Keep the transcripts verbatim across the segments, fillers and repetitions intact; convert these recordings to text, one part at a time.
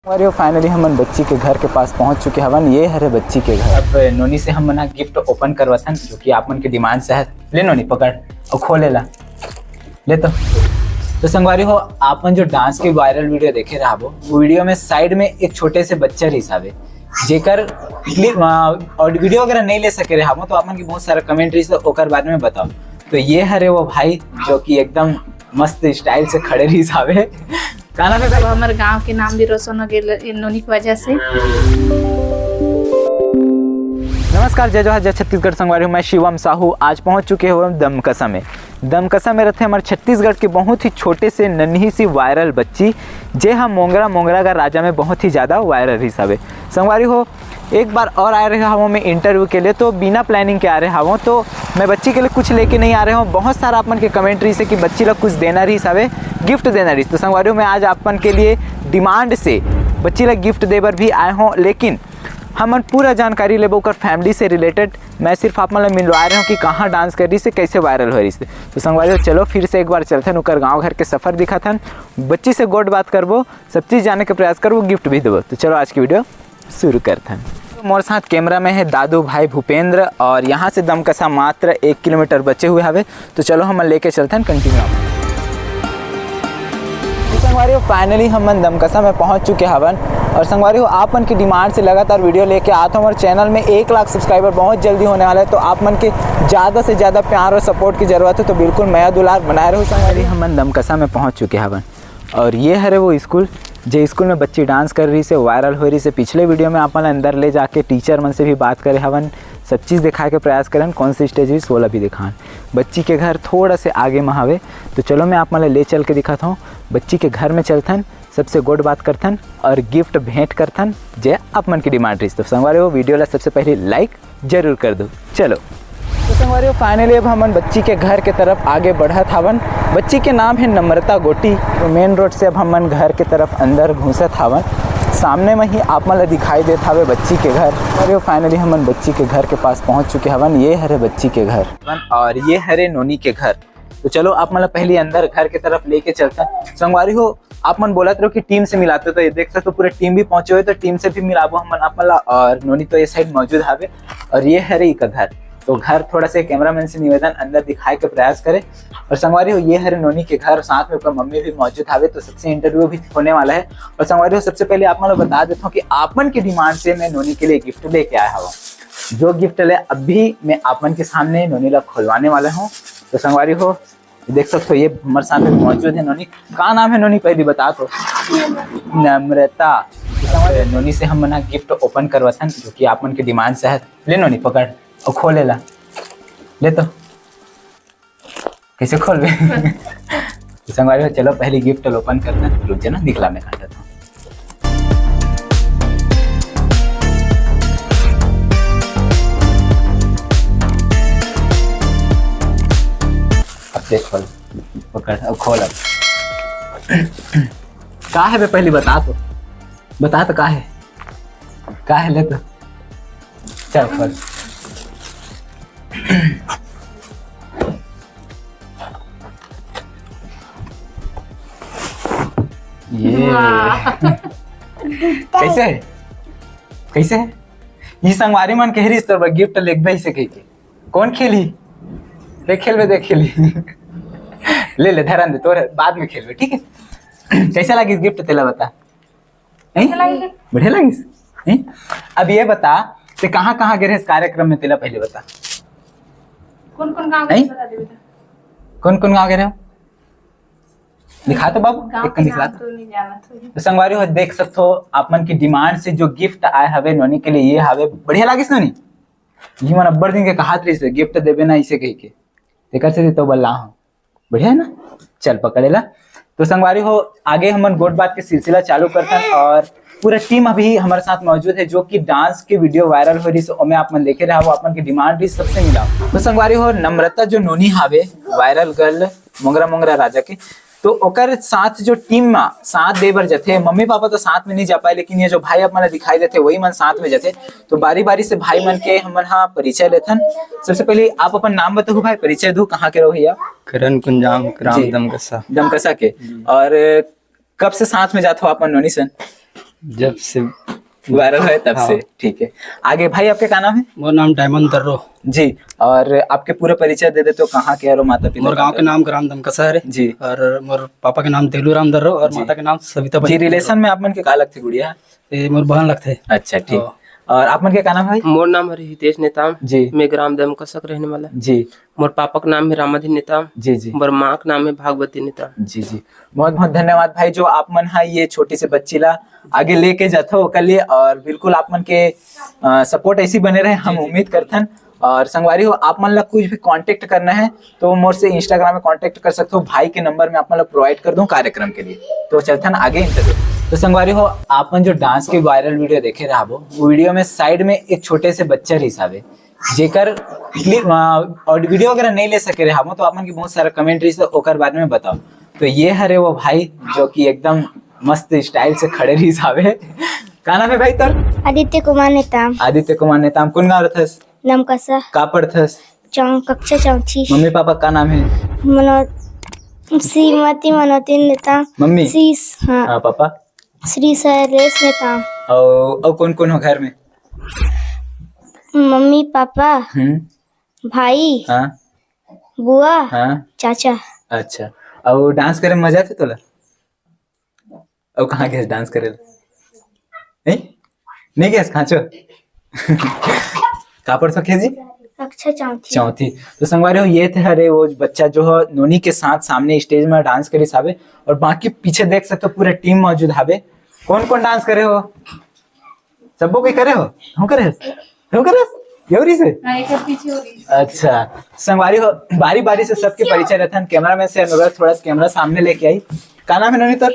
अरे, finally हमन बच्ची के घर के पास पहुंच चुके हवन। ये हरे बच्ची के घर। अब नोनी से हमन ह गिफ्ट ओपन करवथन, जो कि आप मन के डिमांड से है। ले नोनी, पकड़ अउ खोले ला। ले तो। तो संगवारी हो, आप मन जो डांस के वायरल वीडियो देखे रहबो, वो वीडियो में साइड में एक छोटे से बच्चा रहिस हावे, जेकर क्लिप, अ, और वीडियो वगैरह नहीं ले सके रहबो, तो आप मन के बहुत सारा कमेंट रहिस, तो ओकर बारे में बताओ। तो ये हरे वो भाई, जो कि एकदम मस्त स्टाइल से खड़े रहिस हावे। का नाम है? मतलब हमर गांव के नाम भी रोशन हो गेल ये नोनी के वजह से। नमस्कार, जय जोहार, जय छत्तीसगढ़ संगवारी हो, मैं शिवम साहू। आज पहुंच चुके हो दमकसा में। दमकसा में रहते हमारे छत्तीसगढ़ के बहुत ही छोटे से नन्ही सी वायरल बच्ची, जे हम मोंगरा, मोंगरा का राजा में बहुत ही ज़्यादा वायरल हिसाबे। संगवारी हो, एक बार और आए रहे हवों मैं इंटरव्यू के लिए, तो बिना प्लानिंग के आ रहे हवों, तो मैं बच्ची के लिए कुछ लेके नहीं आ रहे हूँ। बहुत सारा आप मन के कमेंट रही से कि बच्ची ला कुछ देना रही हिसाबे, गिफ्ट देना रही। तो संगवारी हो, मैं आज आप मन के लिए डिमांड से बच्ची ला गिफ्ट दे बर भी आए हों, लेकिन हमन पूरा जानकारी लेबो ओकर फैमिली से रिलेटेड। मैं सिर्फ आप मन ला मिलवा रहे हूँ कि कहाँ डांस कर रही से, कैसे वायरल हो रही से। तो संगवारी हो, चलो फिर से एक बार चलथन ओकर गाँव घर के सफर दिखाथन, बच्ची से गोठ बात करबो, सब चीज़ जाने के प्रयास करबो, गिफ्ट भी देबो। तो चलो आज की वीडियो शुरू करथन। तो मोर साथ कैमरा में है दादू भाई भूपेंद्र और यहाँ से दमकसा मात्र एक किलोमीटर बचे हुए हवे। तो चलो हमन लेके चलथन कंटिन्यू। तो संगवारी हो, finally हमन दमकसा में पहुंच चुके हवन। और संगवारी हो, आप मन की डिमांड से लगातार वीडियो लेके आत हूँ। हमारे चैनल में एक लाख सब्सक्राइबर बहुत जल्दी होने वाला है, तो आप मन के ज़्यादा से ज़्यादा प्यार और सपोर्ट की ज़रूरत है। तो बिल्कुल मया दुलार बनाए रहो संगवारी। हमन दमकसा में पहुंच चुके हवन और ये हरे वो स्कूल, जे स्कूल में बच्ची डांस कर रही से, वायरल हो रही से। पिछले वीडियो में आप मन अंदर ले जाके टीचर मन से भी बात करे हवन, सब चीज़ दिखाए के प्रयास करन, कौन सी स्टेज रही ओला भी दिखान। बच्ची के घर थोड़ा से आगे में हवे, तो चलो मैं आप मन ला ले चल के दिखाता हूँ। बच्ची के घर में चलथन, सबसे गोठ बात करथन और गिफ्ट भेंट करथन, जे आप मन की डिमांड रही। तो संगवारी हो, वीडियो ला सबसे पहले लाइक जरूर कर दो। चलो, तो संगवारी हो, finally अब हमन बच्ची के घर के तरफ आगे बढ़त हावन। बच्ची के नाम है नम्रता गोटी। तो मेन रोड से अब हमन घर के तरफ अंदर घुसत हावन। सामने में ही आप मन ला दिखाई देत हावे बच्ची के घर। अरे, finally हमन बच्ची के घर के पास पहुंच चुके हवन। ये हरे बच्ची के घर और ये हरे नोनी के घर। तो चलो, आप मन ला पहली अंदर घर के तरफ लेके चलथन। संगवारी हो, आप मन बोलत रहो कि टीम से मिलाते, तो ये देख सकते हो पूरा टीम भी पहुंचे हुए, तो टीम से भी मिलाबो हमन आप मन ला। और नोनी तो ये साइड मौजूद हावे और ये हरे इका घर। तो घर थोड़ा से कैमरामैन से निवेदन अंदर दिखाए के प्रयास करे। और संगवारी हो, ये हरे नोनी के घर, साथ में ओकर मम्मी भी मौजूद हावे, तो सबसे इंटरव्यू भी होने वाला है। और संगवारी हो, सबसे पहले आप मन ला बता देता हूँ कि आप मन की डिमांड से मैं नोनी के लिए गिफ्ट लेके आया हूँ। जो गिफ्ट ले अभी मैं आप मन के सामने नोनी ला खोलवाने वाला हूँ। तो संगवारी हो, देख सकते हो, ये हमारे साथ में मौजूद है नोनी। का नाम है नोनी, पहली बता तो। नम्रता। नोनी से हमन गिफ्ट ओपन करवाथन, जो कि आप मन के डिमांड से है। ले नोनी, पकड़ और खोले ला। ले तो, कैसे खोलबे? तो संगवारी हो, चलो पहले गिफ्ट ओपन करथन। रुक जा ना, निकला मैं काटत हूँ। अब देख खोल, पकड़, अब खोल अब। का है बे, पहली बता तो, बता तो का है, का है, ले तो, चल खोल। ये कैसे है, कैसे है? ये संगवारी मन कह रही, तोर गिफ्ट लेगबे इसे कह के। कौन खेली? देख खेलबे, देख खेली। ले ले, धरन दे, तोर बाद में खेलबे, ठीक है? कैसे लगी गिफ्ट, तेला बता। नहीं? बढ़िया लगी। नहीं? अब ये बता, ते कहाँ कहाँ गे रहे इस कार्यक्रम में, तेला पहले बता। कौन कौन गाँव नहीं? गए, बता दे बेटा। कौन कौन गाँव गे रहे हो? दिखा तो बाबू, गाँव एक के दिखा नाम तो। तो नहीं जाना था। तो संगवारी हो, देख सकते हो, आप मन की डिमांड से जो गिफ्ट आए हवे नोनी के लिए, ये हवे। बढ़िया लागिस नोनी? ये मन अब्बड़ दिन के कहात रहिस गिफ्ट देबे ना इसे कह के, तेकर से तो बल्ला हूँ। बढ़िया है ना? चल पकड़ेला। तो संगवारी हो, आगे हमन गोठ बात के सिलसिला चालू करथन और पूरा टीम अभी हमारे साथ मौजूद है, जो कि डांस के वीडियो वायरल हो रही, ओमे आप मन देखे रहा, वो आप मन की डिमांड रही, सबसे मिला। तो संगवारी हो, नम्रता जो नोनी हावे, वायरल गर्ल, मोंगरा मोंगरा राजा के, तो ओकर साथ जो टीम में साथ दे बर जथे, मम्मी पापा तो साथ में नहीं जा पाए, लेकिन ये जो भाई आप मन ला दिखाई देथे, वही मन साथ में जथे। तो बारी बारी से भाई मन के हमन हा परिचय लेथन। सबसे पहले आप अपन नाम बताहू भाई, परिचय दू, कहाँ के रहो भैया? करण कुंजाम, ग्राम जी। दमकसा। दमकसा के। और कब से साथ में जात हो आप मन नोनी सन? जब से वायरल है तब हाँ। से। ठीक है, आगे भाई, आपके का नाम है? मोर नाम डायमंड दर्रो। जी, और आपके पूरा परिचय दे दे तो, कहाँ के और माता पिता मोर का गांव के नाम? नाम ग्राम दमकसा हरे। जी। और मोर पापा के नाम देलू राम दर्रो और जी। माता के नाम सविता जी, बहिनी रिलेशन में आप मन के का लगथे गुड़िया? दर्रो। ये मोर बहन लगथे। अच्छा, ठीक। हाँ। और आप मन के का नाम है भाई? मोर नाम हरे हितेश नेताम। जी। मैं ग्राम दमकसा के रहने वाला। जी। मोर पापा के नाम है रामाधीन नेताम। जी, जी। मोर माँ के नाम है भागवती नेताम। जी, जी। बहुत बहुत धन्यवाद भाई, जो आप मन हा ये छोटी से बच्ची ला आगे लेके जाथो ओकर लिए, और बिल्कुल आप मन के सपोर्ट ऐसी बने रहे, हम उम्मीद करथन। और संगवारी हो, आप मन ला कुछ भी कांटेक्ट करना है तो मोर से इंस्टाग्राम में कांटेक्ट कर सकते हो, भाई के नंबर में आप मन ला प्रोवाइड कर दूं कार्यक्रम के लिए। तो चलथन आगे इंटरव्यू। तो संगवारी हो, आप मन जो डांस के वायरल वीडियो देखे रहबो, वो वीडियो में साइड में एक छोटे से बच्चा रहिस हावे, जेकर क्लिप और वीडियो वगैरह नहीं ले सके रहबो, तो आप मन के बहुत सारा कमेंट रहिस, तो ओकर बारे में बताओ। तो ये हरे वो भाई जो कि एकदम मस्त स्टाइल से खड़े रहिस हावे। का नाम है भाई तोर? आदित्य कुमार नेताम। आदित्य कुमार नेताम। कौन गाँव रथस? दमकसा। का पढ़थस? चौ-, कक्षा चौथी। मम्मी पापा का नाम है? मनो-, श्रीमती मनोती नेताम। मम्मी? श्री, हाँ, हाँ, पापा। श्री शैलेश नेताम। और, और कौन कौन हो घर में? मम्मी, पापा, हम्म। भाई, हाँ। बुआ, हाँ। चाचा। अच्छा, और डांस करे में मजा आथे तोला? और कहाँ गए डांस करे? नहीं, नहीं गए खाचो। का पढ़थो खेजी? कक्षा चौथी। चौथी। तो संगवारी हो, ये थे हरे वो बच्चा जो है नोनी के साथ सामने स्टेज में डांस करिस हावे, और बाकी पीछे देख सकते हो पूरा टीम मौजूद हावे। कौन कौन डांस करे हो? सबो कोई करे हो? हम करे? हम करे? एवरी से? हाँ, एक और पीछे हो रही है। अच्छा, संगवारी हो, बारी बारी से सबके परिचय रथन। कैमरामैन से अनुरोध, थोड़ा सा कैमरा सामने लेके आई। का नाम है नोनी तोर?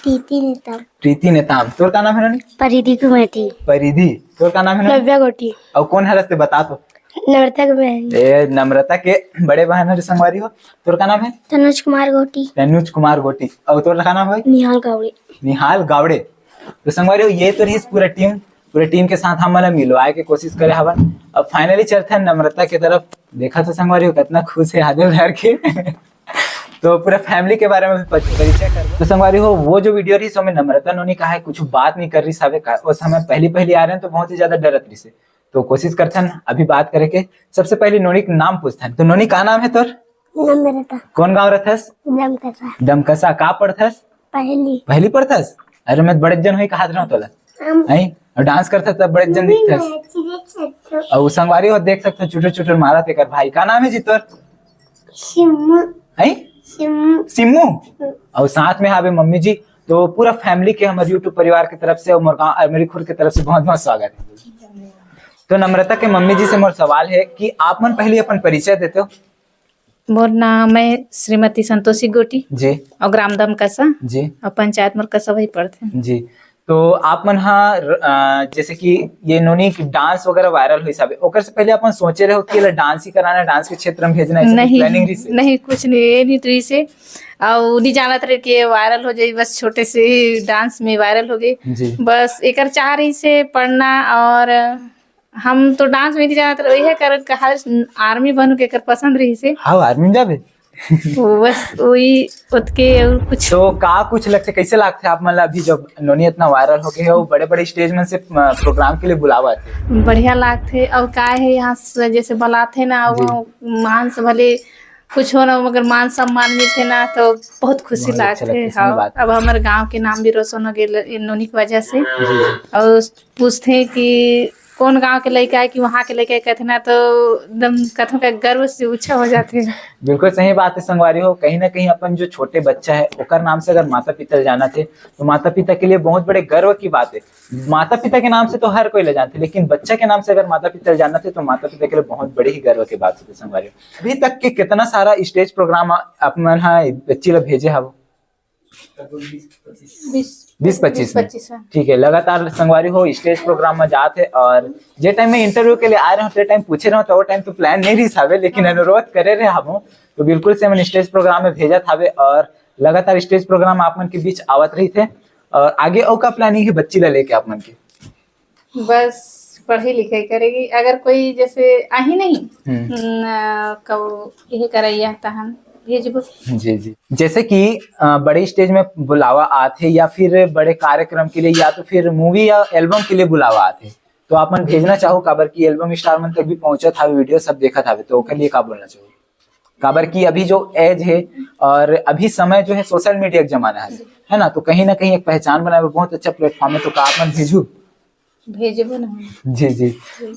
प्रीति नेताम। प्रीति नेताम। तोर का नाम है नोनी? परिधि कुमारी। परिधि। तोर का नाम है नोनी? नव्या गोटी। और कौन हरस ते बता तो। नर्तक बहन। ए, नम्रता के बड़े बहन हरे संगवारी हो। तोर का नाम है? तनुज कुमार गोटी। तनुज कुमार गोटी। और तोर का नाम है? निहाल गावड़े। निहाल गावड़े। तो संगवारी हो, ये तो रहिस पूरा टीम। पूरे टीम के साथ हम मन मिलवाए के कोशिश करे हवन। अब फाइनली चलते हैं नम्रता की तरफ। देखा तो संगवारी हो, कितना खुश है आदल धर के। तो पूरा फैमिली के बारे में भी परि-, परिचय कर। तो संगवारी हो, वो जो वीडियो रहिस, ओमे नम्रता नोनी का है कुछ बात नहीं कर रहिस हावे का, उस समय पहली पहली आ रहे हैं तो बहुत ही ज्यादा डरत रहिस। तो कोशिश करथन अभी बात करे के। सबसे पहले नोनी के नाम पूछथन। तो नोनी, का नाम है तोर? नम्रता। कौन गाँव रथस? दमकसा। दमकसा। का पढ़थस? पहली। पहली पढ़थस? अरे, मैं बड़े जन होई कहात रहूं तोला। हम हैं? और डांस करथस तब बड़े जन दिखथस। नाच रहे छो। और संगवारी हो, देख सकते हो, चुटुर चुटुर मारत एकर भाई। का नाम है जी तोर? सिम्मू। हैं? सिम्मू। सिम्मू। और साथ में हावे मम्मी जी। तो पूरा फैमिली के, हमारे यूट्यूब परिवार की तरफ से और मोर गाँव, अ, मेरी खुद की तरफ से बहुत बहुत स्वागत है। तो नम्रता के मम्मी जी से मोर सवाल है कि आप मन पहले अपन परिचय देते हो। मोर नाम है श्रीमती संतोषी गोटी जी। और ग्राम दमकसा जी। और पंचायत मोर कसा वही पड़थे। जी। तो आप मन हा, अ, जैसे कि ये नोनी डांस वगैरह वायरल हुई साहब, ओकर से पहले अपन सोचे रहे हो कि एला डांस ही कराना, डांस के क्षेत्र में भेजना, ऐसा कुछ नहीं, प्लानिंग रही से? नहीं, कुछ नहीं, ये नहीं रही से। और नहीं जानत रहे कि ये वायरल हो जाए, बस छोटे से ही डांस में वायरल हो गई। जी। बस एकर चाह रही से पढ़ना, और हम तो डांस में नहीं जानत रहे, यह कारण कहा आर्मी बनू के एकर पसंद रही से। हाँ, आर्मी में जाबे। वो बस वही ओतके और कुछ। तो का कुछ लगते, कैसे लगते आप, मतलब अभी जब नोनी इतना वायरल हो गए हो, बड़े बड़े स्टेज में से, अ, प्रोग्राम के लिए बुलावा थे? बढ़िया लागथे। और का है, यहाँ से जैसे बुलाथे ना, जी। वो मान से भले कुछ हो ना, मगर मान सम्मान मिलथे ना, तो बहुत खुशी बहुत अच्छा लागथे। लगथे, सही हाँ, बात। अब हमारे गांव के नाम भी रोशन हो गए नोनी की वजह से। जी, जी। और पूछथे कि कौन गांव के लड़का है, कि वहाँ के लड़का है, कहथे ना, तो एकदम कथों का गर्व से ऊंचा हो जाथे। बिल्कुल सही बात है संगवारी हो, कहीं ना कहीं अपन जो छोटे बच्चा है ओकर नाम से अगर माता पिता ल जानत हे तो माता पिता के लिए बहुत बड़े गर्व की बात है। माता पिता के नाम से तो हर कोई ले जानते, लेकिन बच्चा के नाम से अगर माता पिता ल जानत हे तो माता पिता के लिए बहुत बड़ी ही गर्व की बात होती है संगवारी हो। अभी तक के कितना सारा स्टेज प्रोग्राम आप मन हा बच्ची ला भेजे हव? बीस पच्चीस में। पच्चीस में। ठीक है, लगातार संगवारी हो स्टेज प्रोग्राम में जात हे और जे टाइम में इंटरव्यू के लिए आए रहे हो, ते टाइम पूछे रहे हो, तो वो टाइम तो प्लान नहीं रही सावे, लेकिन अनुरोध करे रहे हम, तो बिल्कुल से हमन स्टेज प्रोग्राम में भेजत हावे और लगातार स्टेज प्रोग्राम आप मन के बीच आवत रही थे। और आगे और का प्लानिंग है बच्ची ला लेके आप मन के? बस पढ़ाई लिखाई करेगी। अगर कोई जैसे आही नहीं, हम्म। न, कब यही करैया तहन भेजबो। जी जी। जैसे कि अ, बड़े स्टेज में बुलावा आथे या फिर बड़े कार्यक्रम के लिए या तो फिर मूवी या एल्बम के लिए बुलावा आथे, तो आप मन भेजना चाहो, काबर कि एल्बम स्टार मन तक भी पहुंचत हवे, वीडियो सब देखत हवे, तो ओकर लिए का बोलना चाहो? काबर कि अभी जो एज है और अभी समय जो है सोशल मीडिया के जमाना है, है ना, तो कहीं ना कहीं एक पहचान बनावे बहुत अच्छा प्लेटफॉर्म है, तो का आप मन भेजू? भेजबो ना। जी जी।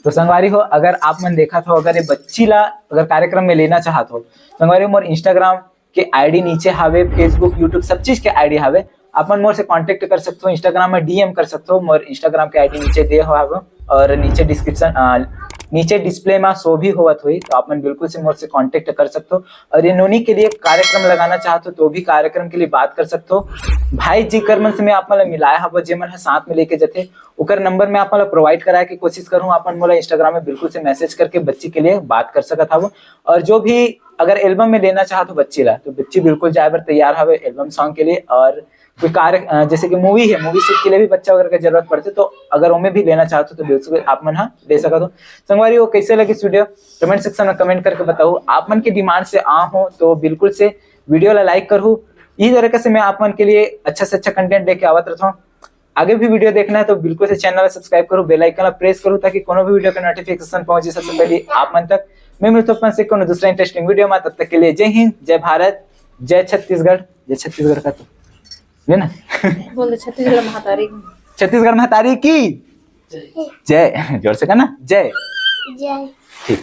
तो संगवारी हो, अगर आप मन देखत हो, अगर ये बच्ची ला अगर कार्यक्रम में लेना चाहत हो, संगवारी हो, मोर इंस्टाग्राम के आईडी नीचे हावे, फेसबुक, यूट्यूब, सब चीज के आईडी हावे। आप मन मोर से कांटेक्ट कर सकते हो, इंस्टाग्राम में डीएम कर सकते हो, मोर इंस्टाग्राम के आईडी नीचे दे हो हावे और नीचे डिस्क्रिप्शन, नीचे डिस्प्ले में शो भी होवत हुई, तो आप मन बिल्कुल से मोर से कांटेक्ट कर सकते हो। और ये नोनी के लिए कार्यक्रम लगाना चाहते हो तो भी कार्यक्रम के लिए बात कर सकते हो। भाई जी कर मन से मैं आप मन ला मिलाया हवो, जे मन ह साथ में लेके जथे, ओकर नंबर मैं आप मन ला प्रोवाइड कराए के कोशिश करूँ। आप मन मोला इंस्टाग्राम में बिल्कुल से मैसेज करके बच्ची के लिए बात कर सकत हवो। और जो भी अगर एल्बम में लेना चाहत हो बच्ची ला, तो बच्ची बिल्कुल जाए बर तैयार हवे एल्बम सॉन्ग के लिए। और कोई कार्य, अ, जैसे कि मूवी है, मूवी शूट के लिए भी बच्चा वगैरह का जरूरत पड़थे, तो अगर ओमे भी लेना चाहत हो तो बिल्कुल आप मन हा ले सकत हो। संगवारी हो, कैसे लगी वीडियो, कमेंट सेक्शन में कमेंट करके बताओ। आप मन के डिमांड से आ हो तो बिल्कुल से वीडियो ला लाइक करू। इही तरीके से मैं आप मन के लिए अच्छा से अच्छा कंटेंट लेके आवत रहता हूँ। आगे भी वीडियो देखना है तो बिल्कुल से चैनल ला सब्सक्राइब करू, बेल आइकन ला प्रेस करू, ताकि कोनो भी वीडियो का नोटिफिकेशन पहुंचे सबसे पहले आप मन तक। मैं मिलता हूँ अपन से कोनो दूसरा इंटरेस्टिंग वीडियो में, तब तक के लिए जय हिंद, जय भारत, जय छत्तीसगढ़। जय छत्तीसगढ़ का तो है ना? बोल दे छत्तीसगढ़ महतारी। छत्तीसगढ़ महतारी की जय। जोर से कहना, जय। जय। ठीक।